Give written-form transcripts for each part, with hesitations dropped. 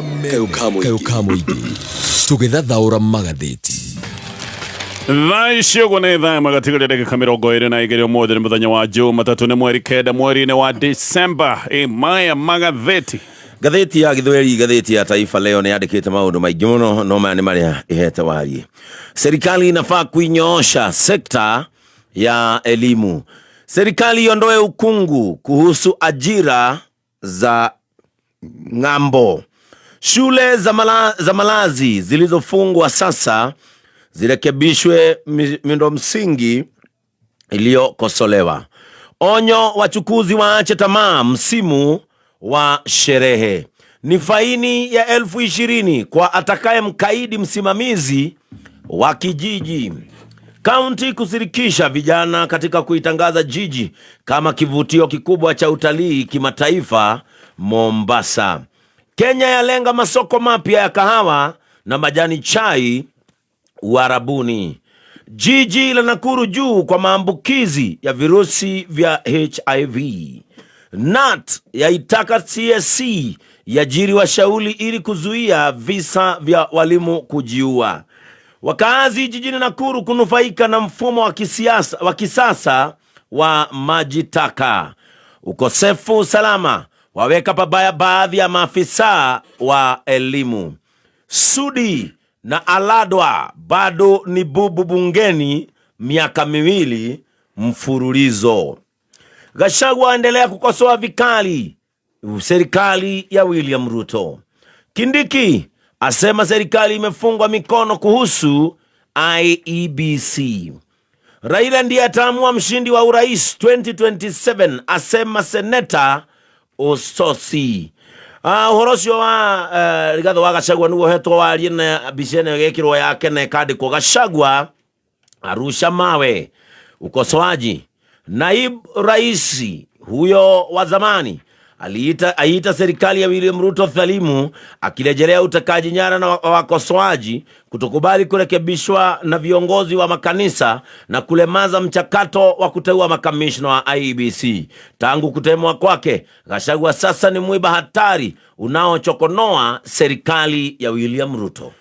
Kayũ ka mũingĩ tũgĩthathaũra magathĩti. Thaa ici ũguo nĩ thaa ĩmwe gatigaria ndagĩka 22. Ũmũthĩ nĩ mũthenya wa Jumatatũ, nĩ mweri 9 mweri-inĩ wa Disemba. Ĩ maya magathĩti. Ngathĩti ya Gĩthweri, ngathĩti ya Taifa Leo nĩ yandĩkĩte maũndũ maingĩ mũno, no maya nĩ marĩa ĩhete wariĩ. Serikali inafaa kuinyoosha sekta ya elimu. Serikali iondoe ukungu kuhusu ajira za ng'ambo. Shule za malazi zilizofungwa sasa zirekebishwe miundo msingi iliyokosolewa. Onyo, wachukuzi waache tamaa msimu wa sherehe. Ni faini ya 20,000 kwa atakaye mkaidi msimamizi wa kijiji. Kaunti kushirikisha vijana katika kuitangaza jiji kama kivutio kikubwa cha utalii kimataifa Mombasa. Kenya yalenga masoko mapya ya kahawa na majani chai Uarabuni. Jiji la Nakuru juu kwa maambukizi ya virusi vya HIV. KNUT yaitaka TSC iajiri washauri ili kuzuia visa vya walimu kujiua. Wakazi jijini Nakuru kunufaika na mfumo wa kisasa wa maji taka. Ukosefu usalama waweka pabaya baadhi ya maafisa wa elimu. Sudi na Aladwa bado ni bubu bungeni miaka 2 mfululizo. Gachagua aendelea kukosoa vikali serikali ya William Ruto. Kindiki asema serikali imefungwa mikono kuhusu IEBC. Raila ndiye ataamua mshindi wa urais 2027, asema seneta Osotsi. Ũhoro ũcio wa Rigathĩ wa Gachagua nĩguo ũhetwo warie na mbica ĩno ĩgekĩrwo yake na ĩkandĩkwo Gachagua arusha mawe ukosoaji. Naibu rais huyo wa zamani aiita serikali ya William Ruto dhalimu, akirejelea utekaji nyara na wakosoaji kutokubali kurekebishwa na viongozi wa makanisa na kulemaza mchakato wa kuteua makamishna wa IEBC. Tangu kutemwa kwake, Gachagua sasa ni mwiba hatari unaochokonoa serikali ya William Ruto.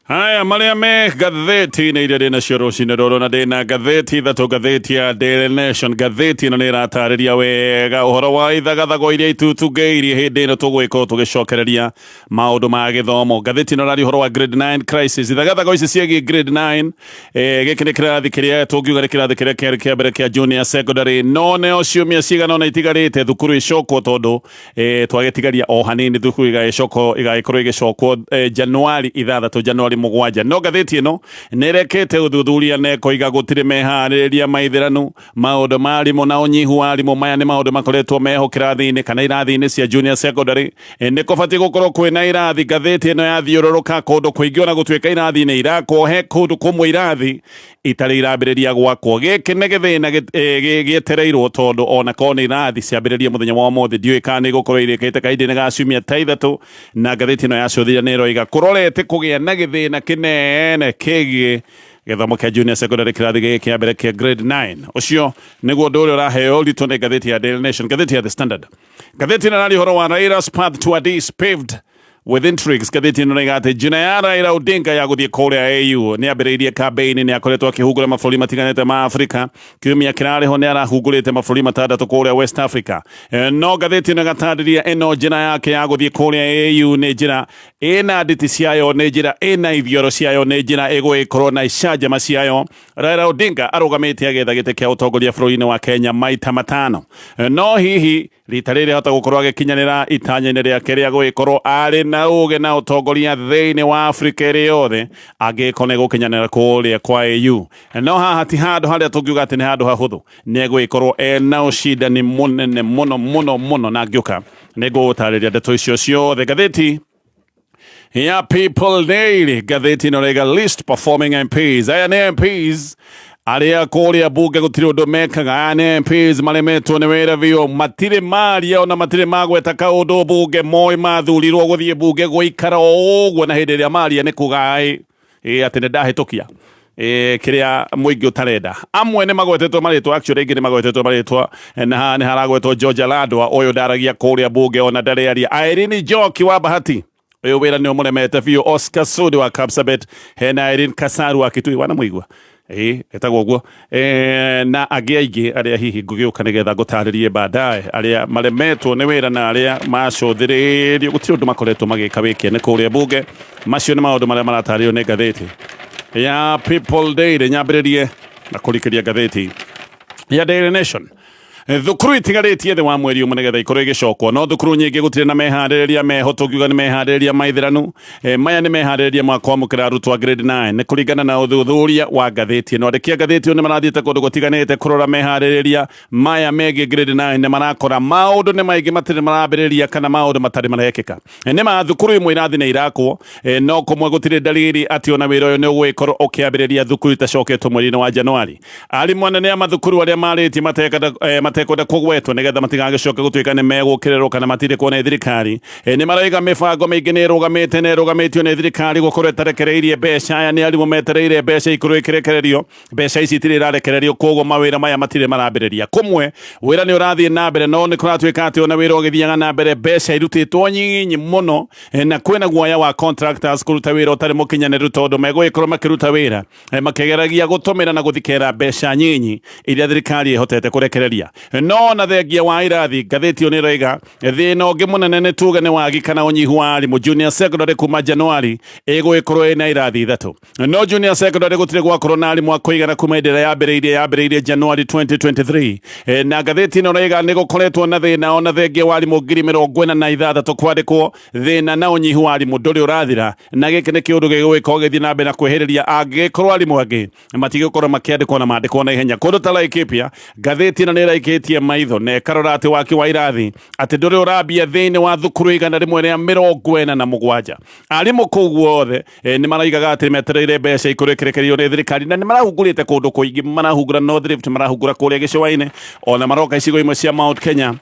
Haya marĩa me ngathĩti-inĩ iria ndĩnacio rũcinĩ rũrũ, na ndĩna ngathĩti ithatũ. Ngathĩti ya Daily Nation, ngathĩti ĩno nĩ ĩratarĩria wega ũhoro wa ithagathago iria itutungĩirie hĩndĩ ĩno tũgwĩkorwo tũgĩcokereria maũndũ ma gĩthomo. Ngathĩti ĩno ĩraria ũhoro wa grade 9 crisis, ithagathago ici ciĩgiĩ grade 9. Gĩkĩ nĩ kĩrathi kĩrĩa tũngiuga nĩ kĩrathi kĩrĩa kĩarĩ kĩa mbere kĩa junior secondary, no nĩo ciumia cigana ũna itigarĩte thukuru icokwo, tondũ twagĩtigaria o hanini thukuru igagĩcokwo, igagĩkorwo ĩgĩcokwo Januari 6, Januari 7. No ngathĩti ĩno nĩ ĩrekĩte ũthuthuria na ĩkoiga gũtirĩ meharĩrĩria maithĩranu. Maũndũ ma arimũ na ũnyihu wa arimũ, maya nĩ maũndũ makoretwo meho kĩrathi-inĩ kana irathi-inĩ cia junior secondary. Nĩ kũbatiĩ gũkorwo kwĩna irathi. Ngathĩti ĩno yathiũrũrũka kũndũ kũingĩ, ona gũtuĩka irathi nĩ irakwo, he kũndũ kũmwe irathi itarĩ irambĩrĩria gwakwo. Gĩkĩ nĩ gĩthĩna gĩetereirwo, tondũ ona korwo nĩ irathi ciambĩrĩrie mũthenya wa ũmũthĩ, ndiũĩ kana nĩ igũkorwo irĩkĩte kahinda-inĩ ga ciumia ta 3. Na ngathĩti ĩno yacũthĩrĩria nĩ ĩroiga kũrorete kũgĩa na gĩthĩna kĩnene kĩgiĩ gĩthomo kĩa junior secondary, kĩrathi gĩkĩ kĩa mbere kĩa grade 9. Ũcio nĩguo ũndũ ũrĩa ũraheo ũritũ nĩ ngathĩti ya Daily Nation. Ngathĩti ya The Standard, ngathĩti ĩno ĩraria ũhoro wa Raila's path to Addis paved with intrigues. Ngathĩti ĩno ĩroiga atĩ njĩra ya Raila Odinga ya gũthiĩ kũrĩa AU nĩ ambĩrĩirie campaign, nĩ akoretwo akĩhungũra mabũrũri matiganĩte ma Afrika. Kiumia kĩrarĩ ho nĩ arahungũrĩte mabũrũri matandatũ kũrĩa West Africa. No ngathĩti ĩno ĩgatarĩria ĩno njĩra yake ya gũthiĩ kũrĩa AU nĩ njĩra ĩna nditi ciayo, nĩ njĩra ĩna ithioro ciayo, nĩ njĩra ĩgũgĩkorwo na icanjama ciayo. Raila Odinga arũgamĩte agĩetha gĩtĩ kĩa ũtongoria bũrũri-inĩ wa Kenya maita 5. No hihi rita rĩrĩ ahota gũkorwo agĩkinyanĩra itanya-inĩ rĩake rĩa gũgĩkorwo arĩ na ũgĩ na ũtongoria thĩinĩ wa Afrika ĩrĩ yothe, angĩgĩkorwo nĩ gũkinyanĩra kũrĩa kwa AU? No haha ti handũ harĩa tũngiuga atĩ nĩ handũ hahũthũ, nĩ egũgĩkorwo ena ũcindani mũnene mũno mũno mũno, na ngĩũka nĩ ngũgũtarĩria ndeto icio ciothe. Ngathĩti ya People Daily, ngathĩti ĩno ĩraiga list performing MPs. Aya nĩ MPs arĩa kũrĩa bunge gũtirĩ ũndũ mekaga. Aya nĩ MPs maremetwo nĩ wĩra biũ, matirĩ maria ona matirĩ magweta kaũndũ bunge. Moĩ mathurirwo gũthiĩ bunge gũikara o ũguo, na hĩndĩ ĩrĩa maria nĩ kuga ĩ atĩ nĩ ndahĩtũkia kĩrĩa mũingĩ ũtarenda. Amwe nĩ magwetetwo marĩtwa, actually aingĩ nĩ magwetetwo marĩtwa, na haha nĩ haragwetwo George Aladwa, ũyũ ndaragia kũrĩa bunge ona ndarĩ aria. Irene Njoki wa Bahati. Ũyũ wĩra nĩ ũmũremete biũ. Oscar Sudi wa Kapsabet, hena Irene Kasaru wa Kitui, wanamũigua ĩĩ etagwo ũguo, na angĩ aingĩ arĩa hihi ngũgĩũka nĩgetha ngũtarĩrie baadaye, arĩa maremetwo nĩ wĩra na arĩa macũthĩrĩrio gũtirĩ ũndũ makoretwo magĩka wĩkene kũrĩa bunge. Macio nĩ maũndũ marĩa maratarĩrio nĩ ngathĩti ya People Daily. Nyambĩrĩrie na kũrikĩria ngathĩti ya Daily Nation. Thukuru itigarĩtie thĩ wa mweri ũmwe nĩgetha ikorwo igĩcokwo, no thukuru nyingĩ gũtirĩ na meharĩrĩria meho. Tũngiuga nĩ meharĩrĩria maithĩranu. Maya nĩ meharĩrĩria ma kwamũkĩra arutwo a grade 9 nĩ kũringana na ũthuthuria wa ngathĩti ĩno. Andĩki a ngathĩti ĩno nĩ marathiĩte kũndũ gũtiganĩte kũrora meharĩrĩria maya megiĩ grade 9, nĩ marakora maũndũ nĩ maingĩ matirĩ marambĩrĩria kana maũndũ matarĩ marekĩka. Nĩ ma thukuru imwe irathi nĩ irakwo, no kũmwe gũtirĩ dalili atĩ ona wĩra ũyũ nĩ ũgũgĩkorwo ũkĩambĩrĩria thukuru itacoketwo mweri-inĩ wa Januari. Arimũ anene a mathukuru arĩa marĩtie matekwenda kũgwetwo nĩgetha matigagĩcoke gũtuĩka nĩ megũkĩrĩrwo kana matindĩkwo nĩ thirikari, nĩ maroiga mĩbango mĩingĩ nĩ ĩrũgamĩte na ĩrũgamĩtio nĩ thirikari gũkorwo ĩtarekereirie mbeca. Aya nĩ arimũ metereire mbeca ikorwo ikĩrekererio, mbeca ici itirĩ irarekererio, koguo mawĩra maya matirĩ marambĩrĩria. Kũmwe wĩra nĩ ũrathiĩ na mbere, no nĩ kũratuĩka atĩ ona wĩra ũgĩthiaga na mbere mbeca irutĩtwo nyinyi mũno, na kwĩna guoya wa contractors kũruta wĩra ũtarĩ mũkinyanĩru tondũ megũgĩkorwo makĩruta wĩra makĩgeragia gũtũmĩra na gũthikera mbeca nyinyi iria thirikari ĩhotete kũrekereria. No ona thengia wa irathi, ngathĩti ĩyo nĩ ĩroiga thĩna ũngĩ mũnene nĩ tuge nĩ wagi kana ũnyihu wa arimũ. Junior secondary kuma Januari ĩgũgĩkorwo ĩna irathi ithatũ, no junior secondary gũtirĩ gwakorwo na arimũ a kũigana kuma hĩndĩ ĩrĩa yambĩrĩirie Januari 2023. Na ngathĩti ĩno ĩroiga nĩ gũkoretwo na thĩna ona thengia wa arimũ 46,000 kwandĩkwo, thĩna na ũnyihu wa arimũ ndũrĩ ũrathira, na gĩkĩ nĩ kĩũndũ gĩgũgĩkorwo gĩgĩthiĩ na mbere na kwĩhĩrĩria angĩgĩkorwo arimũ angĩ matigũkorwo makĩandĩkwo na mandĩkwo na ihenya. Kũndũ ta Laikipia, ngathĩti ĩno nĩ ĩraikĩtie maitho na ĩkarora atĩ waki wa irathi atĩ ndũrĩ ũrambia thĩinĩ wa thukuru 147. Arimũ kũu guothe nĩ maraigaga atĩ metereire mbeca ikorwo ikĩrekererio nĩ thirikari, na nĩ marahungurĩte kũndũ kũingĩ, marahungura North Rift, marahungura kũrĩa gĩcũa-inĩ, ona maroka icigo imwe cia Mount Kenya,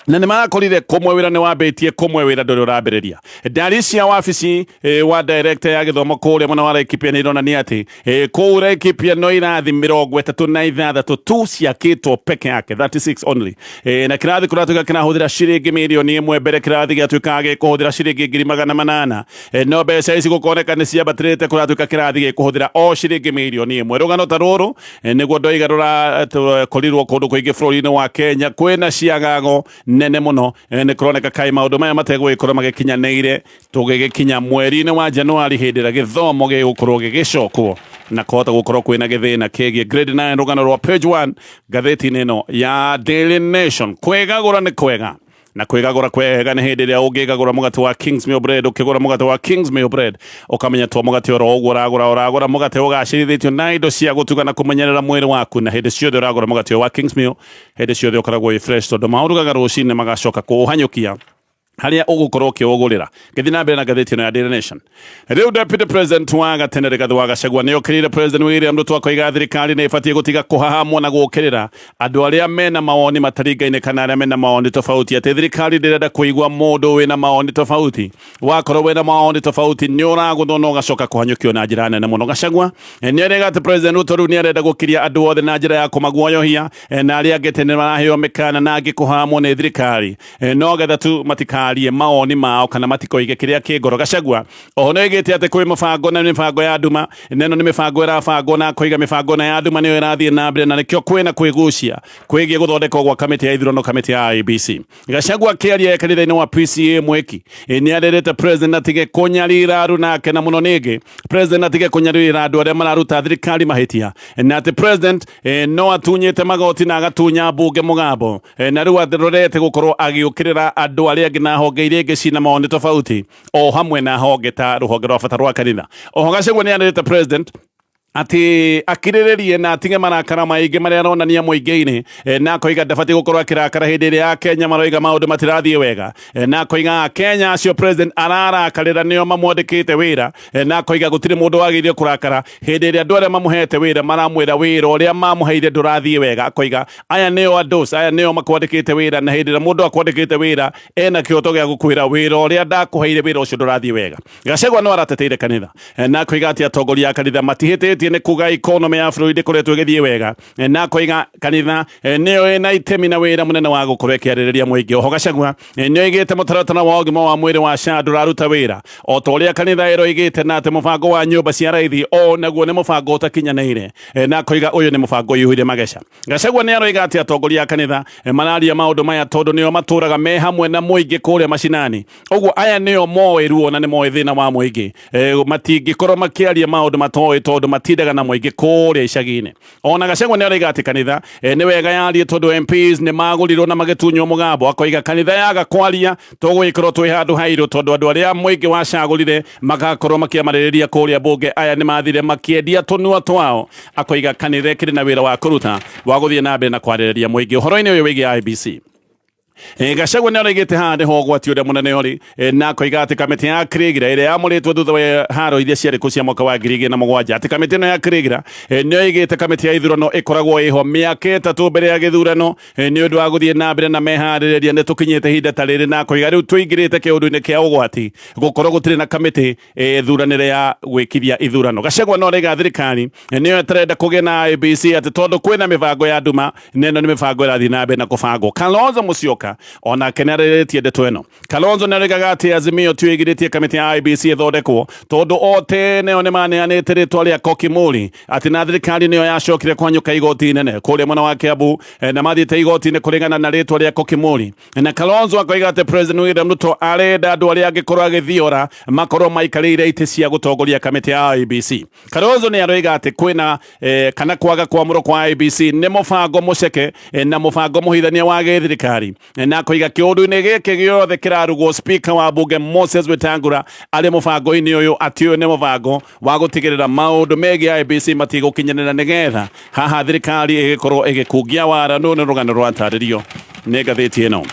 na nĩ marakorire kũmwe wĩra nĩ wambĩtie, kũmwe wĩra ndũrĩ ũrambĩrĩria. Ndari cia wabici wa director ya gĩthomo kũrĩa mwena wa Laikipia nĩ ironania atĩ kũu Laikipia no irathi 36 tu ciakĩtwo peke yake, 36 only, na kĩrathi kũratuĩka kĩrahũthĩra ciringi mirioni 1. Mbere kĩrathi gĩatuĩkaga gĩkũhũthĩra ciringi 800,000, no mbeca ici gũkoneka nĩ ciambatĩrĩte, kũratuĩka kĩrathi gĩkũhũthĩra o ciringi mirioni 1. Rũgano ta rũrũ nĩguo ndoiga rũrakorirwo kũndũ kũingĩ bũrũri-inĩ wa Kenya. Kwĩna ciagago nene mũno, nĩ kũroneka kaĩ maũndũ maya mategũgĩkorwo magĩkinyanĩire tũgĩgĩkinya mweri-inĩ wa Januari hĩndĩ ĩrĩa gĩthomo gĩgũkorwo gĩgĩcokwo na kũhota gũkorwo kwĩna gĩthĩna kĩgiĩ grade 9. Rũgano rwa page 1 ngathĩti-inĩ ĩno ya Daily Nation. Kwĩgagũra nĩ kwega, na kwĩgagũra kwega nĩ hĩndĩ ĩrĩa ũngĩgagũra mũgate wa Kingsmill Bread. Ũkĩgũra mũgate wa Kingsmill Bread ũkamenya to mũgate oro ũguo ũragũra, ũragũra mũgate ũgacĩrithĩtio na indo cia gũtuga na kũmenyerera mwĩrĩ waku. Na hĩndĩ ciothe ũragũra mũgate ũyũ wa Kingsmill, hĩndĩ ciothe ũkoragwo wĩ fresh tondũ maũrugaga rũcinĩ magacoka kũũhanyũkia harĩa ũgũkorwo ũkĩũgũrĩra. Ngĩthiĩ na mbere na ngathĩti ĩno ya Daily Nation rĩu, Deputy President wa gatene Rigathi wa Gachagua nĩ okĩrĩire President William Ruto akoiga thirikari nĩ ĩbatiĩ gũtiga kũhahamwo na gũũkĩrĩra andũ arĩa mena mawoni mataringaine kana arĩa mena mawoni tofauti, atĩ thirikari ndĩrenda kũigua mũndũ wĩna mawoni tofauti. Wakorwo wĩna mawoni tofauti nĩ ũragũthwo na ũgacoka kũhanyũkio na njĩra nene mũno. Gachagua nĩ arega atĩ President Ruto rĩu nĩ arenda gũkiria andũ othe na njĩra ya kũmaguoyohia, na arĩa angĩ tene maraheo mĩkana na angĩ kũhamwo nĩ thirikari no getha tu matikarie mawoni mao kana matikoige kĩrĩa kĩ ngoro. Gachagua oho nĩ oigĩte atĩ kwĩ mũbango na mĩbango ya nduma, na ĩno nĩ mĩbango ĩrabangwo, na akoiga mĩbango na ya nduma nĩyo ĩrathiĩ na mbere na nĩkĩo kwĩna kwĩgucia kwĩgiĩ gũthondekwo gwa kamĩtĩ ya ithurano, kamĩtĩ ya IEBC. Gachagua akĩaria kanitha-inĩ wa PCEA Mweki, nĩ arerete president atige kũnyarira aruna ake, na mũno nĩngĩ president atige kũnyarira andũ arĩa mararuta thirikari mahĩtia, na atĩ president no atunyĩte magoti na agatunya mbunge mũgambo, na rĩu arorete gũkorwo agĩũkĩrĩra andũ arĩa angĩ na honge iria ingĩ cina mawoni tofauti, o hamwe na honge ta rũhonge rwa bata rwa kanitha. Oho Gachagua nĩ arerete president atĩ akirĩrĩrie na atige marakara maingĩ marĩa aronania mũingĩ-inĩ, na akoiga ndabatiĩ gũkorwo akĩrakara hĩndĩ ĩrĩa Akenya maroiga maũndũ matirathiĩ wega, na akoiga Akenya acio president ararakarĩra nĩo mamwandĩkĩte wĩra, na akoiga gũtirĩ mũndũ wagĩrĩire kũrakara hĩndĩ ĩrĩa andũ arĩa mamũhete wĩra maramwĩra wĩra ũrĩa mamũheire ndũrathiĩ wega. Akoiga aya nĩo andũ, aya nĩo makwandĩkĩte wĩra, na hĩndĩ ĩrĩa mũndũ akwandĩkĩte wĩra ena kĩhoto gĩa gũkwĩra wĩra ũrĩa ndakũheire, wĩra ũcio ndũrathiĩ wega. Gachagua no arateteire kanitha, na akoiga atĩ atongoria a kanitha matihĩtĩtie. Nĩetĩkĩtie nĩ kuga economy ya bũrũri ndĩkoretwo ĩgĩthiĩ wega, na akoiga kanitha nĩyo ĩna itemi na wĩra mũnene wa gũkorwo ĩkĩarĩrĩria mũingĩ. Oho Gachagua nĩoigĩte mũtaratara wa ũgima wa mwĩrĩ wa SHA ndũraruta wĩra o ta ũrĩa kanitha ĩroigĩte, na atĩ mũbango wa nyũmba cia raithi o naguo nĩ mũbango ũtakinyanĩire, na akoiga ũyũ nĩ mũbango ũiyũire mageca. Gachagua nĩ aroiga atĩ atongoria a kanitha mararia maũndũ maya tondũ nĩo matũraga me hamwe na mũingĩ kũrĩa macinani. Ũguo aya nĩo moĩ ruo na nĩ moĩ thĩna wa mũingĩ, matingĩkorwo makĩaria maũndũ matoĩ tondũ matindaga na mũingĩ kũrĩa icagi-inĩ. Ona Gachagua nĩ aroiga atĩ kanitha nĩ wega yarie tondũ MPs nĩ magũrirwo na magĩtunywo mũgambo. Akoiga kanitha yaga kwaria tũgũgĩkorwo twĩ handũ hairũ tondũ andũ arĩa mũingĩ wacagũrire magakorwo makĩamarĩrĩria kũrĩa mbunge aya nĩ mathire makĩendia tũnua twao. Akoiga kanitha ĩkĩrĩ na wĩra wa kũruta wa gũthiĩ na mbere na kwarĩrĩria mũingĩ ũhoro-inĩ ũyũ wĩgiĩ IEBC. Gachagua nĩ aroigĩte haha nĩho ũgwati ũrĩa mũnene ũrĩ, na akoiga atĩ kamĩtĩ ya Kriegler ĩrĩa yamũrĩtwo thutha wa haro iria ciarĩ kuo cia mwaka wa 2007, atĩ kamĩtĩ ĩno ya Kriegler nĩyo ĩigĩte kamĩtĩ ya ithurano ĩkoragwo ĩho mĩaka 3 mbere ya gĩthurano, nĩ ũndũ wa gũthiĩ na mbere na meharĩrĩria. Nĩ tũkinyĩte ihinda ta rĩrĩ, na akoiga rĩu tũingĩrĩte kĩũndũ-inĩ kĩa ũgwati gũkorwo gũtirĩ na kamĩtĩ ĩthuranĩre ya gwĩkithia ithurano. Gachagua no araiga thirikari nĩyo ĩtarenda kũgĩa na IEBC atĩ tondũ kwĩna mĩbango ya nduma, na ĩno nĩ mĩbango ĩrathiĩ na mbere na kũbangwo. Kalonzo Musyoka onake nĩ arĩrĩtie ndeto ĩno. Kalonzo nĩ araigaga atĩ Azimio tio ĩgirĩtie kamĩtĩ ya IEBC ĩthondekwo tondũ o tene o nĩ maneanĩte rĩtwa rĩa Koki Muri, atĩ na thirikari nĩyo yacokire kũhanyũka igoti inene kũrĩa mwena wa Kiambu, na mathiĩte igoti-inĩ kũringana na rĩtwa rĩa Koki Muri. Na Kalonzo akoiga atĩ President William Ruto arenda andũ arĩa angĩkorwo agĩthiora makorwo maikarĩire itĩ cia gũtongoria kamĩtĩ ya IEBC. Kalonzo nĩ aroiga atĩ kwĩna kana kwaga kwamũrwo kwa IEBC nĩ mũbango mũceke, na mũbango mũhithania wa gĩthirikari, na akoiga kĩũndũ-inĩ gĩkĩ gĩothe kĩrarugwo Speaker wa bunge Moses Wetangula arĩ mũbango-inĩ ũyũ, atĩ ũyũ nĩ mũbango wa gũtigĩrĩra maũndũ megiĩ IEBC matigũkinyanĩra nĩgetha haha thirikari ĩgĩkorwo ĩgĩkungia wara. Nũ nĩ rũgano rwatarĩrio nĩ ngathĩti ĩno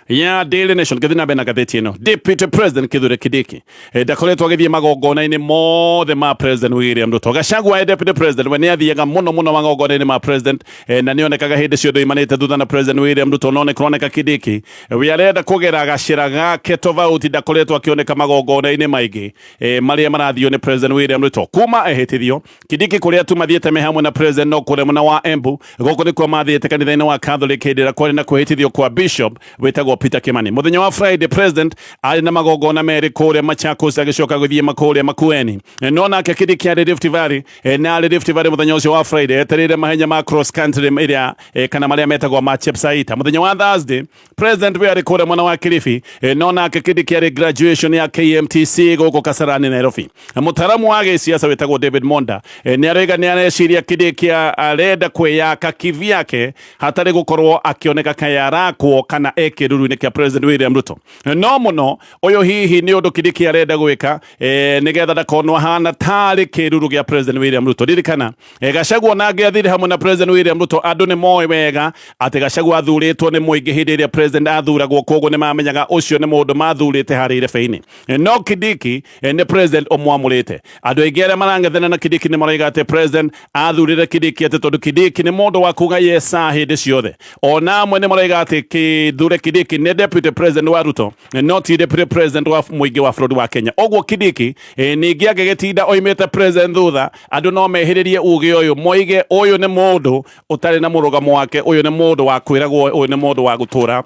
ya Daily Nation. Ngĩthiĩ na mbere na ngathĩti ĩno, Deputy President Kithure Kindiki ndakoretwo agĩthiĩ magongona-inĩ mothe ma President William Ruto. Gachagua e Deputy President we nĩ athiaga mũno mũno magongona-inĩ ma President, na nĩ onekaga hĩndĩ ciothe oimanĩte thutha na President William Ruto. No nĩ kũroneka Kindiki we arenda kũgera gacĩra gake tofauti, ndakoretwo akĩoneka magongona-inĩ maingĩ marĩa marathio nĩ President William Ruto kuma ehĩtithio. Kindiki kũrĩa tu mathiĩte me hamwe na President no kũrĩa mwena wa Embu. Gũkũ nĩkuo mathiĩte kanitha-inĩ wa Catholic hĩndĩ ĩrĩa kwarĩ na kwĩhĩtithio kwa Bishop wĩtagwo Peter Kimani. Mũthenya wa Friday President arĩ na magongona merĩ kũrĩa Machakos, agĩcoka gũthiĩ makũrĩa Makueni. No nake Kindiki arĩ Rift Valley, na arĩ Rift Valley mũthenya ũcio wa Friday etereire mahenya ma cross country ĩrĩa kana marĩa metagwo ma Chepsaita. Mũthenya wa Thursday President we arĩ kũrĩa mwena wa Kilifi, no nake Kindiki arĩ graduation ya KMTC gũkũ Kasarani Nairobi. Mũtaaramu wa gĩsiasa wĩtagwo David Monda nĩ aroiga nĩ areciria Kindiki arenda kwĩyaka kivyake hatarĩ gũkorwo akĩoneka kaĩ arakwo kana e kĩruru-inĩ kĩa President William Ruto. No mũno ũyũ hihi nĩ ũndũ Kindiki arenda gwĩka, nĩgetha ndakonwo ahana tarĩ kĩruru gĩa President William Ruto. Ririkana Gachagua nake athire hamwe na President William Ruto. Andũ nĩ moĩ wega atĩ Gachagua athurĩtwo nĩ mũingĩ hĩndĩ ĩrĩa President athuragwo, koguo nĩ mamenyaga ũcio nĩ mũndũ mathurĩte harĩa irebe-inĩ. No Kindiki nĩ President ũmwamũrĩte. Andũ aingĩ arĩa marang'ethana na Kindiki nĩ maroiga atĩ President athurire Kindiki atĩ tondũ Kindiki nĩ mũndũ wa kuga yes sir hĩndĩ ciothe. Ona amwe nĩ maroiga atĩ Kithure Kindiki nĩ deputy president wa Ruto, no ti deputy president wa mũingĩ wa bũrũri wa Kenya. Ũguo Kindiki ningĩ angĩgĩtinda oimĩte president thutha, andũ no mehĩrĩrie uge ũyũ moige ũyũ nĩ mũndũ ũtarĩ na mũrũgamo wake, ũyũ nĩ mũndũ wa kwĩragwo, ũyũ nĩ mũndũ wa gũtũra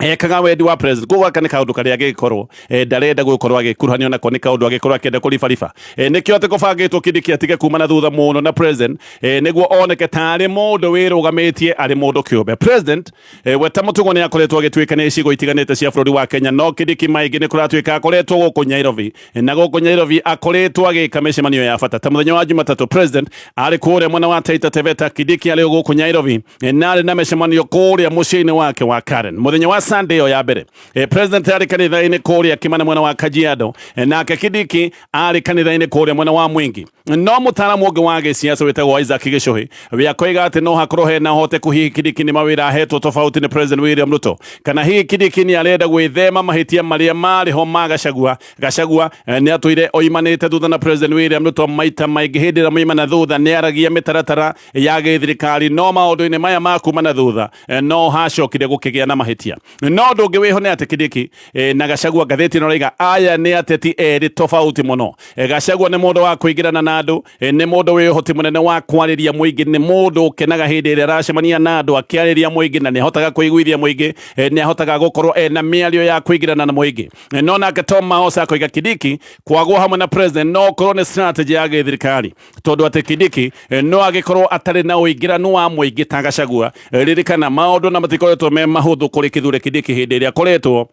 ekaga wendi wa president. Koguo gaka nĩ kaũndũ karĩa angĩgĩkorwo ndarenda gũkorwo agĩkuruhanio nako, nĩ kaũndũ angĩkorwo akĩenda kũribariba. Nĩkĩo atĩ kũbangĩtwo Kindiki atige kuma na thutha mũno na president, nĩguo oneke tarĩ mũndũ wĩrũgamĩtie arĩ mũndũ kĩũmbe. President weta mũtugo nĩ akoretwo agĩtuĩkania icigo itiganĩte cia bũrũri wa Kenya, no Kindiki maingĩ nĩ kũratuĩka akoretwo gũkũ Nairobi, na gũkũ Nairobi akoretwo agĩka mĩcemanio ya bata. Ta mũthenya wa Jumatatũ President arĩ kũrĩa mwena wa Taita Taveta, Kindiki arĩ gũkũ Nairobi na arĩ na mĩcemanio kũrĩa mũciĩ-inĩ wake wa Karen. Mũthenya wa Sunday ĩyo ya mbere, President arĩ kanitha-inĩ kũrĩa Kimana mwena wa Kajiado, nake Kindiki arĩ kanitha-inĩ kũrĩa mwena wa Mwingi. No mũtaaramu ũngĩ wa gĩsiasa wĩtagwo Isaac Gĩcũhĩ we akoiga atĩ no hakorwo hena ũhoteku hihi Kindiki nĩ mawĩra ahetwo tofauti nĩ President William Ruto, kana hihi Kindiki nĩ arenda gwĩthema mahĩtia marĩa marĩ ho ma Gachagua. Gachagua nĩ atũire oimanĩte thutha na President William Ruto maita maingĩ. Hĩndĩ ĩrĩa moimana thutha nĩ aragia mĩtaratara ya gĩthirikari, no maũndũ-inĩ maya ma kuma na thutha no hacokire gũkĩgĩa na mahĩtia. No ũndũ ũngĩ wĩho nĩ atĩ Kindiki na Gachagua, ngathĩti ĩno ĩrauga aya nĩ ateti erĩ tofauti mũno. Gachagua nĩ mũndũ wa kũingĩrana na andũ, nĩ mũndũ wĩ ũhoti mũnene wa kwarĩria mũingĩ, nĩ mũndũ ũkenaga hĩndĩ ĩrĩa aracemania na andũ akĩarĩria mũingĩ, na nĩ ahotaga kũiguithia mũingĩ, nĩ ahotaga gũkorwo ena mĩario ya kũingĩrana na mũingĩ. No nake Tom Mahosa akoiga Kindiki kwagwo hamwe na president no korwo nĩ strategy ya gĩthirikari, tondũ atĩ Kindiki no agĩkorwo atarĩ na ũingĩranu wa mũingĩ ta Gachagua. Ririkana maũndũ na matikoretwo me mahũthũ kũrĩ Kithure Kindiki hĩndĩ ĩrĩa akoretwo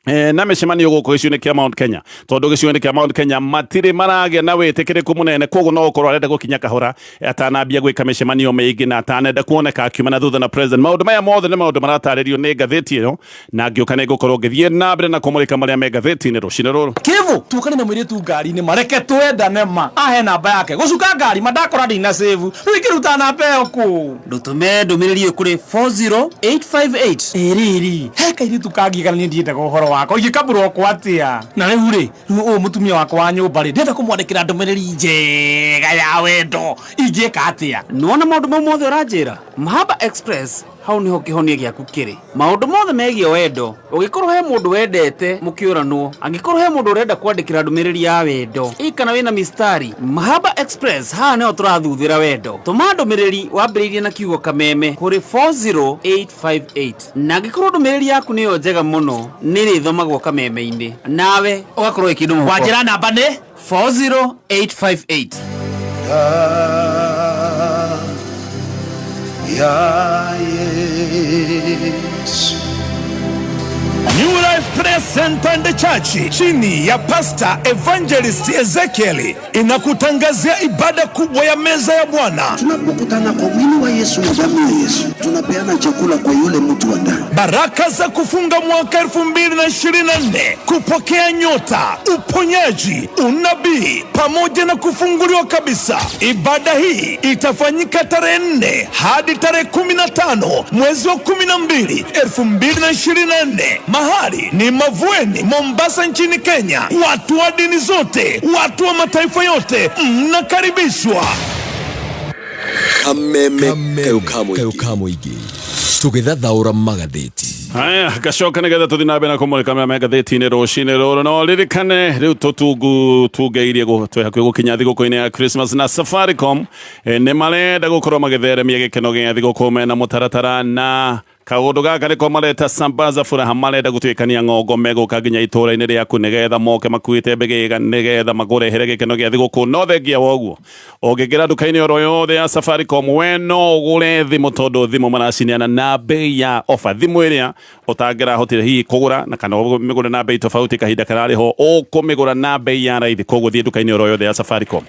na mĩcemanio gũkũ gĩcigo-inĩ kĩa Mount Kenya, tondũ gĩcigo-inĩ kĩa Mount Kenya matirĩ maragĩa na wĩtĩkĩrĩku mũnene, koguo no gũkorwo arenda gũkinya kahora atanambia gwĩka mĩcemanio mĩingĩ na atanenda kuoneka akiuma na thutha na president. Maũndũ maya mothe nĩ maũndũ maratarĩrio nĩ ngathĩti ĩyo, na ngĩũka nĩ ngũkorwo ngĩthiĩ na mbere na kũmũrĩka marĩa me ngathĩti-inĩ rũcinĩ rũrũ. Kivu tukane na mwiritu ngari-inĩ ma reke twendane ma ahe namba yake gucuka ngari ma ndakora ndina save rĩu ingĩruta namba ĩyo kũ? Ndũtũme ndũmĩrĩri ĩyo kũrĩ 40858. Ĩ rĩrĩ he kairĩtu kangiga niĩ ndiendaga ũhoro wako ingĩkamburokwo atĩa? Na rĩu rĩ, rĩu ũyũ mũtumia wakwa wa nyũmba rĩ, ndĩrenda kũmwandĩkĩra ndũmĩrĩri njega ya wendo, ingĩka atĩa? Nĩwona maũndũ mau mothe ũranjĩra? Mahaba Express hau niho kĩhonia gĩaku kĩrĩ. Maũndũ mothe megiĩ wendo, ũngĩkorwo he mũndũ wendete mũkĩũranwo, angĩkorwo he mũndũ ũrenda kwandĩkĩra ndũmĩrĩri ya wendo, ĩ kana wĩna mistari, Mahaba Express haha nĩho tũrathuthĩra wendo. Tũma ndũmĩrĩri wambĩrĩirie na kiugo kameme kũrĩ 40858, na angĩkorwo ndũmĩrĩri yaku nĩyo njega mũno nĩ ĩrĩthomagwo kameme-inĩ, nawe ũgakorwo wĩ kĩndũ mũhuko. Wanjĩra namba nĩ 40858. Ya Yesu. New Life Prayer Center and Church chini ya Pastor Evangelist Ezekiel inakutangazia ibada kubwa ya meza ya Bwana. Tunapokutana kwa mwili wa Yesu na damu ya Yesu, tunapeana chakula kwa yule mtu wa ndani. Baraka za kufunga mwaka 2024, kupokea nyota, uponyaji, unabii pamoja na kufunguliwa kabisa. Ibada hii itafanyika tarehe 4 hadi tarehe 15 mwezi wa 12 2024. Mahali ni Mavueni, Mombasa nchini Kenya. Watu wa dini zote, watu wa mataifa yote mnakaribishwa. Kameme kayo ka mũingĩ tũgĩthathaũra magathĩti. Haya, gacoka nĩgetha tũthiĩ na mbere na kũmũrĩka marĩa me ngathĩti-inĩ rũcinĩ rũrũ. No ririkane rĩu tũtungu tungeirie twĩ hakuhĩ gũkinya thigũkũ-inĩ ya Christmas, na Safaricom nĩ marenda gũkorwo magĩtheremia gĩkeno gĩa thigũkũ mena mũtaratara, na kaũndũ gaka nĩko mareta Sambaza Furaha. Marenda gũtuĩkania ng'ongo, megũka nginya itũũra-inĩ rĩaku nĩgetha moke makuĩte mbĩgĩga nĩgetha makũrehere gĩkeno gĩa thigũkũ. No thengia wa ũguo, ũngĩingĩra nduka-inĩ oro yothe ya Safaricom, we no ũgũre thimũ, tondũ thimũ maracineana na bei ya ofa, thimũ ĩrĩa ũtangĩrahotire hihi kũgũra na kana ũmĩgũre na bei tofauti kahinda kararĩ ho, ũkũmĩgũra na bei ya raithi. Koguo thiĩ nduka-inĩ oro yothe ya Safaricom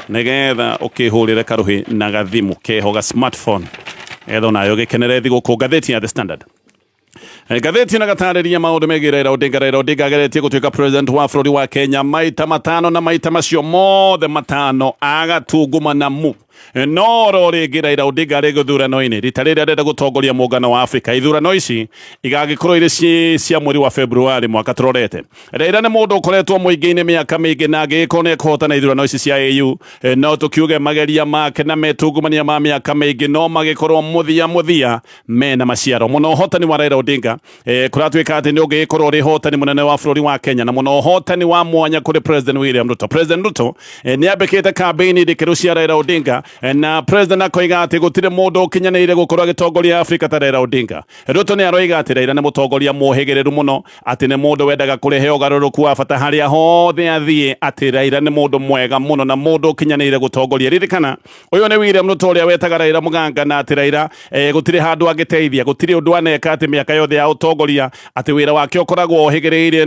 nĩgetha ũkĩhũrĩre karũhĩ na gathimũ keho ga smartphone, etha onayo gĩkenere thigũkũ. Ngathĩti ya The Standard, ngathĩti ĩno gatarĩria maũndũ megiĩ Raila Odinga. Raila Odinga ageretie gũtuĩka president wa bũrũri wa Kenya maita matano, na maita macio mothe matano agatungumana mu. No ro rĩngĩ Raila Odinga arĩ gĩthurano-inĩ rita rĩrĩ arenda gũtongoria mũngano wa Afrika. Ithurano ici igagĩkorwo irĩ cia mweri wa Februari mwaka tũrorete. Raila nĩ mũndũ ũkoretwo mũingĩ-inĩ mĩaka mĩingĩ, na angĩgĩkorwo nĩ ekũhotana ithurano ici cia AU, no tũkiuge mageria make na metungumania ma mĩaka mĩingĩ no magĩkorwo mũthia mũthia mena maciaro mũno. Ũhotani wa Raila Odinga kũratuĩka atĩ nĩ ũngĩgĩkorwo ũrĩ ũhotani mũnene wa bũrũri wa Kenya na mũno ũhotani wa mwanya kũrĩ President William Ruto. President Ruto nĩ ambĩkĩte kambĩini ndikĩru cia Raila Odinga, na President akoiga atĩ gũtirĩ mũndũ ũkinyanĩire gũkorwo agĩtongoria Afrika ta Raila Odinga. Ruto nĩ aroiga atĩ Raila nĩ mũtongoria mũhĩgĩrĩru mũno, atĩ nĩ mũndũ wendaga kũrehe ũgarũrũku wa bata harĩa hothe athiĩ, atĩ Raila nĩ mũndũ mwega mũno na mũndũ ũkinyanĩire gũtongoria. Ririkana ũyũ nĩ William Ruto ũrĩa wetaga Raila mũganga, na atĩ Raila gũtirĩ handũ angĩteithia, gũtirĩ ũndũ aneka, atĩ mĩaka yothe ya ũtongoria atĩ wĩra wake ũkoragwo ũhĩgĩrĩire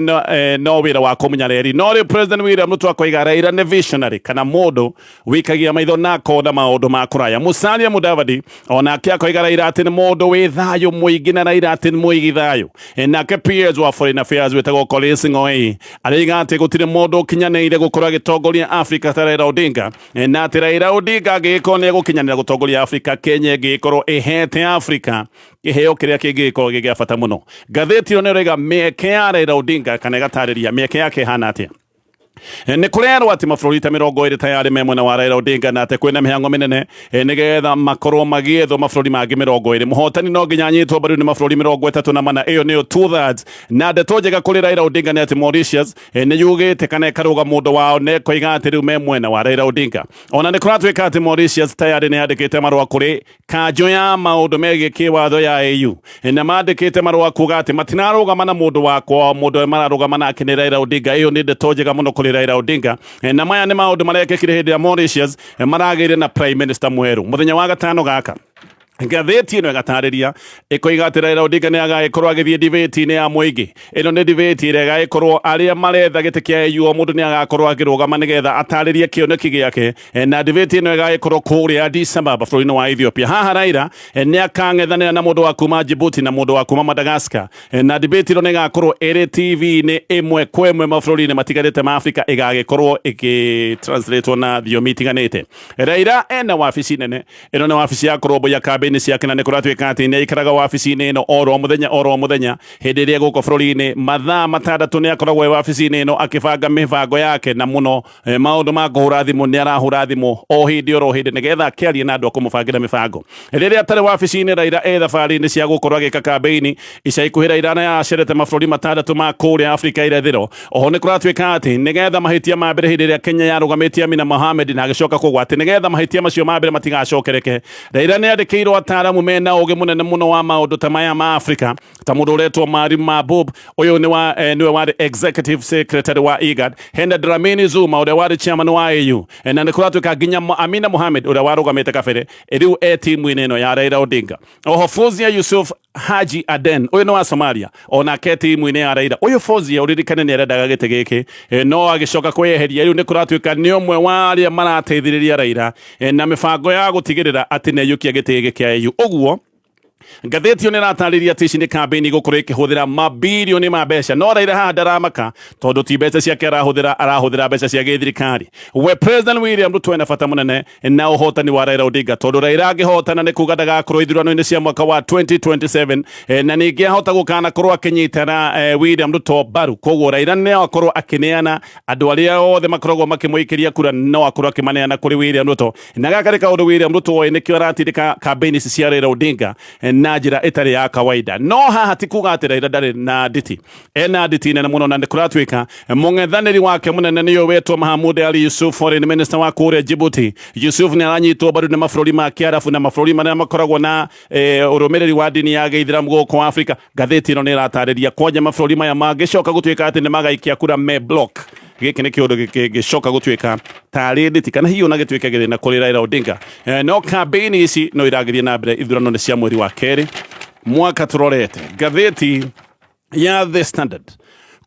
no wĩra wa kũmunya reri. No rĩu President William Ruto akoiga Raila nĩ visionary, kana mũndũ wikagia maitho na akonda maũndũ ma kũraya. Musalia Mudavadi onake akoiga Raila atĩ nĩ mũndũ wĩ thayũ mũingĩ, na Raila atĩ nĩ mũigi thayũ. Nake PS wa Foreign Affairs wĩtagwo Korir Sing'oei aroiga atĩ gũtirĩ mũndũ ũkinyanĩire gũkorwo agĩtongoria Afrika ta Raila Odinga, na atĩ Raila Odinga angĩgĩkorwo nĩ egũkinyanĩra gũtongoria Afrika, Kenya ĩngĩgĩkorwo ĩhete Afrika kĩheo kĩrĩa kĩngĩgĩkorwo gĩ gĩa bata mũno. Ngathĩti ĩyo nĩ ĩroiga mĩeke ya Raila Odinga, kana ĩgatarĩria mĩeke yake ĩhana atĩa. Nĩ kũrerwo atĩ mabũrũri ta 20 tayarĩ me mwena wa Raila Odinga na atĩ kwĩna mĩhango mĩnene nĩgetha makorwo magĩethwo mabũrũri mangĩ 20. Mũhotani no nginya anyitwo mbaru nĩ mabũrũri 34, ĩyo nĩyo 2/3. Na ndeto njega kũrĩ Raila Odinga nĩ atĩ Mauritius nĩ yugĩte kana ĩkarũga mũndũ wao na ĩkoiga atĩ rĩu me mwena wa Raila Odinga. Ona nĩ kũratuĩka atĩ Mauritius tayarĩ nĩ yandĩkĩte marũa kũrĩ kanjũ ya maũndũ megiĩ kĩwatho ya AU, na mandĩkĩte marũa kuga atĩ matinarũgama na mũndũ wa kwao, mũndũ ũrĩa mararũgama nake nĩ Raila Odinga. Ĩyo nĩ ndeto njega mũno kũrĩ Raila Odinga. Na maya nĩ maũndũ marekĩkire hĩndĩ ya Mauritius maragĩire na prime minister mwerũ mũthenya wa gatano gaka. Ngathĩti ĩno ĩgatarĩria ĩkoiga atĩ Raila Odinga nĩ agagĩkorwo agĩthiĩ debate-inĩ ya mũingĩ. Ĩno nĩ debate ĩrĩa ĩgagĩkorwo arĩa maretha gĩtĩ kĩa AU, o mũndũ nĩ agakorwo akĩrũgama nĩgetha atarĩrie kĩoneki gĩake, na debate ĩno ĩgagĩkorwo kũrĩa Addis Ababa bũrũri-inĩ wa Ethiopia. Haha Raila nĩ akang'ethanĩra na mũndũ wa kuma Djibouti na mũndũ wa kuma Madagascar, na debate ĩno nĩ ĩgakorwo ĩrĩ TV-inĩ ĩmwe kwa ĩmwe mabũrũri-inĩ matiganĩte ma Afrika, ĩgagĩkorwo ĩgĩtranslatewo na thiomi itiganĩte. Raila ena wabici nene. Ĩno nĩ wabici ya kũrũmbũiya kambĩini ciake, na nĩ kũratuĩka atĩ nĩ aikaraga wabici-inĩ ĩno oro mũthenya oro mũthenya hĩndĩ ĩrĩa gũkũ bũrũri-inĩ. Mathaa 6 nĩ akoragwo e wabici-inĩ ĩno akĩbanga mĩbango yake, na mũno maũndũ ma kũhũra thimũ, nĩ arahũra thimũ o hĩndĩ oro hĩndĩ nĩgetha akĩarie na andũ a kũmũbangĩra mĩbango. Rĩrĩa atarĩ wabici-inĩ, Raila e thabarĩ-inĩ cia gũkorwo agĩka kambĩini. Ica ikuhĩ Raila nĩ aracerete mabũrũri 6 ma kũrĩa Afrika irathĩro. Oho nĩ kũratuĩka atĩ nĩgetha mahĩtia ma mbere hĩndĩ ĩrĩa Kenya yarũgamĩtie Amina Mohamed na agĩcoka kũgwa, atĩ nĩgetha mahĩtia macio ma mbere matigacokereke, Raila nĩ andĩkĩirwo ataaramu mena ũgĩ mũnene mũno wa maũndũ ta maya ma Afrika, ta mũndũ ũretwo Maalim Mahboub. Ũyũ nĩ wa, nĩwe warĩ executive secretary wa IGAD. Hena Dlamini Zuma ũrĩa warĩ chairman wa AU, na nĩ kũratuĩka nginya Amina Mohamed ũrĩa warũgamĩte kabere rĩu e timu-inĩ ĩno ya Raila Odinga. Oho Fozia Yusuf Haji Aden, ũyũ nĩ wa Somalia, onake timu-inĩ ya Raila. Ũyũ Fozia ũririkane nĩ arendaga gĩtĩ gĩkĩ, no agĩcoka kwĩyeheria. Rĩu nĩ kũratuĩka nĩ ũmwe wa arĩa marateithĩrĩria Raila na mĩbango ya gũtigĩrĩra atĩ nĩ aiyũkia gĩtĩ gĩkĩ kĩa AU. Ũguo ngathĩti ĩyo nĩ ĩratarĩria atĩ ici nĩ kambĩini gũkorwo ĩkĩhũthĩra mabirioni ma mbeca, no Raila haha ndaramaka tondũ ti mbeca ciake arahũthĩra, arahũthĩra mbeca cia gĩthirikari. We President William Ruto ena bata mũnene na ũhotani wa Raila Odinga, tondũ Raila angĩhotana nĩ kuga ndagakorwo ithurano-inĩ cia mwaka wa 2027, na ningĩ ahota gũkanakorwo akĩnyitana William Ruto mbaru. Koguo Raila no akorwo akĩneana andũ arĩa othe makoragwo makĩmũikĩria kura, no akorwo akĩmaneana kũrĩ William Ruto, na gaka nĩ kaũndũ William Ruto oĩ, nĩkĩo aratindĩka campaign ici cia Raila Odinga na njĩra ĩtarĩ ya kawaida. No haha ti kuga atĩ Raila ndarĩ na nditi, ena nditi nene mũno, na nĩ kũratuĩka mũng'ethanĩri wake mũnene nĩyo wetwo Mahamud Ali Yusuf, foreign minister wa kũrĩa Djibouti. Yusuf nĩ aranyitwo mbaru nĩ mabũrũri ma Kĩarabu na mabũrũri marĩa makoragwo na ũrũmĩrĩri wa ndini ya Gĩithĩramu gũkũ Afrika. Ngathĩti ĩno nĩ ĩratarĩria kwanja mabũrũri maya mangĩcoka gũtuĩka atĩ nĩ magaikia kura me block, gĩkĩ nĩ kĩũndũ gĩcoka gũtuĩka tarĩ nditi kana hihi ona gĩtuĩke gĩthĩna kũrĩ Raila Odinga. No campaign ici no iragĩthiĩ na mbere. Ithurano nĩ cia mweri wa kerĩ mwaka tũrorete. Ngathĩti ya The Standard,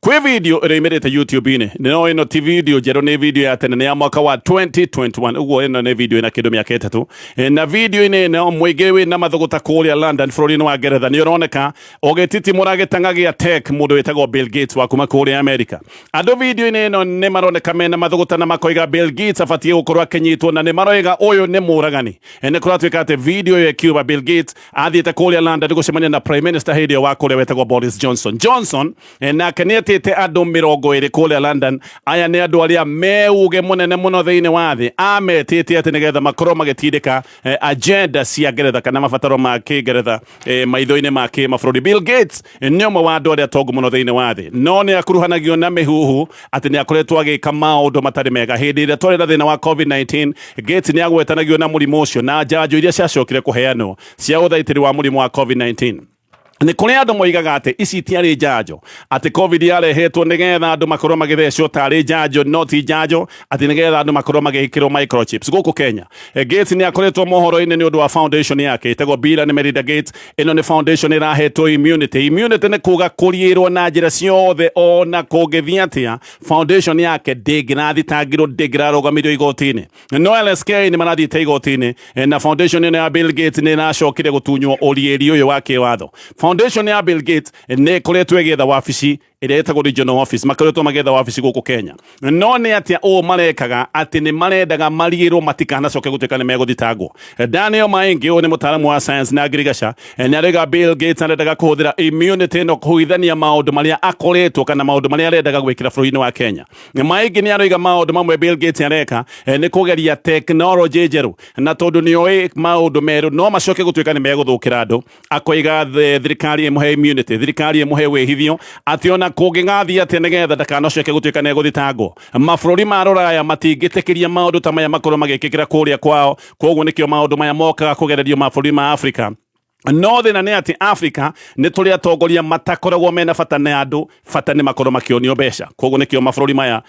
kwĩ video ĩrĩa YouTube-inĩ, no ĩno ti video njerũ, nĩ video ya tene, nĩ ya mwaka wa 2021. Ũguo ĩno nĩ video ĩna kĩndũ mĩaka 3, na video-inĩ ĩno mũingĩ wĩna mathũgũta kũrĩa London bũrũri-inĩ wa Ngeretha nĩ ũroneka ũgĩtitimũra gĩtang'a gĩa tech mũndũ wĩtagwo Bill Gates wa kuma kũrĩa America. Andũ video-inĩ ĩno nĩ maroneka mena mathũgũta na makoiga Bill Gates abatiĩ gũkorwo akĩnyitwo, na nĩ maroiga ũyũ nĩ mũragani. Nĩ kũratuĩka atĩ video ĩyo ĩkiuga Bill Gates athiĩte kũrĩa London gũcemania na Prime Minister hĩndĩ ĩyo wa kũrĩa wetagwo Boris Johnson. Johnson nake nĩ etĩte andũ 20 kũrĩa London. Aya nĩ andũ arĩa me uge mũnene mũno thĩinĩ wa thĩ, ametĩte atĩ nĩgetha makorwo magĩtindĩka agenda cia Ngeretha kana mabataro ma kĩngeretha maitho-inĩ ma kĩmabũrũri. Bill Gates nĩ ũmwe wa andũ arĩa atongu mũno thĩinĩ wa thĩ, no nĩ akuruhanagio na mĩhuhu atĩ nĩ akoretwo agĩka maũndũ matarĩ mega. Hĩndĩ ĩrĩa twarĩ na thĩna wa COVID-19, Gates nĩ agwetanagio na mũrimũ ũcio na njanjo iria ciacokire kũheanwo cia ũthaitĩri wa mũrimũ wa COVID-19. Nĩ kũrĩ andũ moigaga atĩ ici itiarĩ njanjo, atĩ COVID yarehetwo nĩgetha andũ makorwo magĩthecwo tarĩ njanjo, no ti njanjo, atĩ nĩgetha andũ makorwo magĩkĩrwo microchips. Gũkũ Kenya, Gates nĩ akoretwo mohoro-inĩ nĩ ũndũ wa foundation yake ĩtagwo Bill and Melinda Gates. Ĩno nĩ foundation ĩrahetwo immunity. Immunity nĩ kuga kũriĩrwo na njĩra ciothe, ona kũngĩthiĩ atĩa foundation yake ndĩngĩrathitangirwo, ndĩngĩrarũgamirio igoti-inĩ. No LSK nĩ marathiĩte igoti-inĩ, na foundation ĩno ya Bill Gates nĩ ĩracokire gũtunywo ũriĩri ũyũ wa kĩwatho. Foundation ya Bill Gates nĩ ĩkoretwo ĩgĩetha wabici. Ĩrĩa ĩtagwo regional office, makoretwo magĩetha wabici gũkũ Kenya. No nĩ atĩa ũũ marekaga? Atĩ nĩ marendaga marigĩrwo matikanacoke gũtuĩka nĩ megũthitangwo. Daniel Maingi, ũyũ nĩ mũtaaramu wa science na ngirigaca, nĩ arauga Bill Gates arendaga kũhũthĩra immunity ĩno kũhithania maũndũ marĩa akoretwo kana maũndũ marĩa arendaga gwĩkĩra bũrũri-inĩ wa Kenya. Maingi nĩ aroiga maũndũ mamwe Bill Gates areka nĩ kũgeria tekinoronjĩ njerũ, na tondũ nĩ oĩ maũndũ merũ no macoke gũtuĩka nĩ megũthũkĩra andũ, akoiga thirikari ĩmũhe immunity, thirikari ĩmũhe wĩhithio, atĩ ona kũngĩgathiĩ atĩa, nĩgetha ndakanacoke gũtuĩka nĩ egũthitangwo. Mabũrũri ma rũraya matingĩtĩkĩria maũndũ ta maya makorwo magĩkĩkĩra kũrĩa kwao, koguo nĩkĩo maũndũ maya mokaga kũgererio mabũrũri ma Afrika. No thĩna nĩ atĩ Afrika nĩ tũrĩ atongoria matakoragwo mena bata na andũ, bata nĩ makorwo makĩonio mbeca. Koguo nĩkĩo mabũrũri maya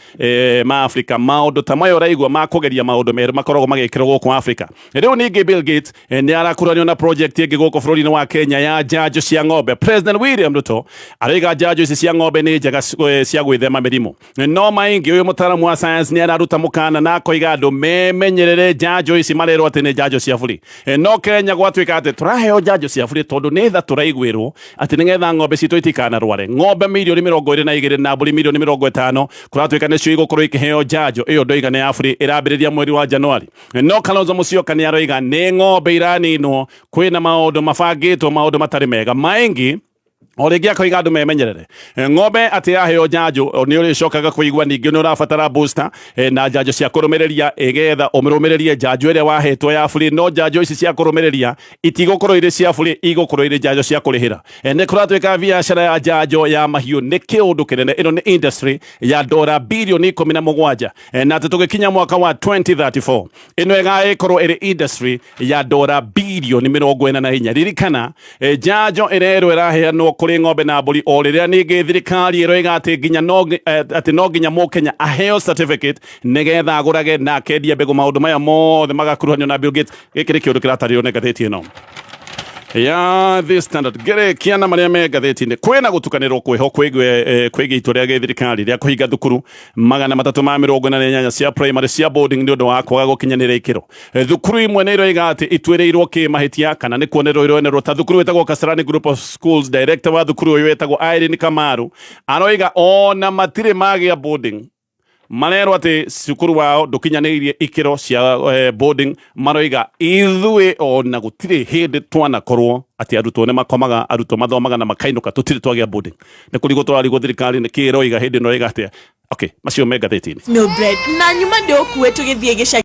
ma Afrika, maũndũ ta maya ũraigua ma kũgeria maũndũ merũ makoragwo magĩkĩrwo gũkũ Afrika. Rĩu ningĩ Bill Gates nĩ arakũranio na project ĩngĩ gũkũ bũrũri-inĩ wa Kenya ya njanjo cia ng'ombe. President William Ruto araiga njanjo ici cia ng'ombe nĩ njega cia gwĩthema mĩrimũ. No maingi, ũyũ mũtaaramu wa science, nĩ araruta mũkana na akoiga andũ memenyerere njanjo ici marerwo atĩ nĩ njanjo cia bũrĩ. No Kenya gwatuĩka atĩ tũraheo njanjo cia bũrĩ tondũ nĩ tha tũraiguĩrwo atĩ nĩgetha ng'ombe citũ itikanarware. Ng'ombe mirioni 22 na mbũri mirioni 50 kũratuĩka nĩcio igũkorwo ikĩheo njanjo ĩyo. Ndoiga nĩ ya bũrĩ, ĩrambĩrĩria mweri wa Januari. No Kalonzo Musyoka nĩ aroiga nĩ ng'ombe iraninwo, kwĩna maũndũ mabangĩtwo, maũndũ matarĩ mega maingi. O rĩngĩ akoiga andũ memenyerere. Ng'ombe atĩ yaheo njanjo nĩ ũrĩcokaga kũigua ningĩ nĩ ũrabatara booster na njanjo cia kũrũmĩrĩria, ĩgetha ũmĩrũmĩrĩrie njanjo ĩrĩa wahetwo ya bũrĩ. No njanjo ici cia kũrũmĩrĩria itigũkorwo irĩ cia bũrĩ, igũkorwo irĩ njanjo cia kũrĩhĩra. Nĩ kũratuĩka biacara ya njanjo ya mahiũ nĩ kĩũndũ kĩnene. Ĩno nĩ industry ya dora birioni 17, na atĩ tũgĩkinya mwaka wa 2034 ĩno ĩgagĩkorwo ĩrĩ industry ya dora birioni 44. Ririkana, njanjo ĩrerwo ĩraheanwo kũrĩ ng'ombe na mbũri, o rĩrĩa ningĩ thirikari ĩroiga atĩ nginya no atĩ no nginya mũkenya aheo certificate nĩgetha agũrage na akendie mbegũ. Maũndũ maya mothe magakuruhanio na Bill Gates. Gĩkĩ nĩ kĩũndũ kĩratarĩrio nĩ ngathĩti ĩno ya The Standard. Ngĩrĩkia na marĩa me ngathĩti-inĩ, kwĩna gũtukanĩrwo kwĩho kwĩgiĩ itua rĩa gĩthirikari rĩa kũhinga thukuru 348 cia primary cia boarding nĩ ũndũ wa kwaga gũkinyanĩra ikĩro. Thukuru imwe nĩ iroiga atĩ ituĩrĩirwo kĩmahĩtia kana nĩ kuonerwo ironerwo, ta thukuru ĩtagwo Kasarani Group of Schools. Director wa thukuru ũyũ wĩtagwo Irene Kamaru aroiga ona matirĩ magĩa boarding, marerwo atĩ cukuru wao ndũkinyanĩirie ikĩro cia boarding. Maroiga ithuĩ ona gũtirĩ hĩndĩ twanakorwo atĩ arutwo nĩ makomaga, arutwo mathomaga na makainũka, tũtirĩ twagĩa boarding. Nĩ kũrigwo tũrarigwo thirikari nĩ kĩ ĩroiga hĩndĩ ĩno ĩroiga atĩa. Okay, macio me ngathĩti-inĩ. Milbred na nyuma ndĩũkue tũgĩthiĩ gĩcagi.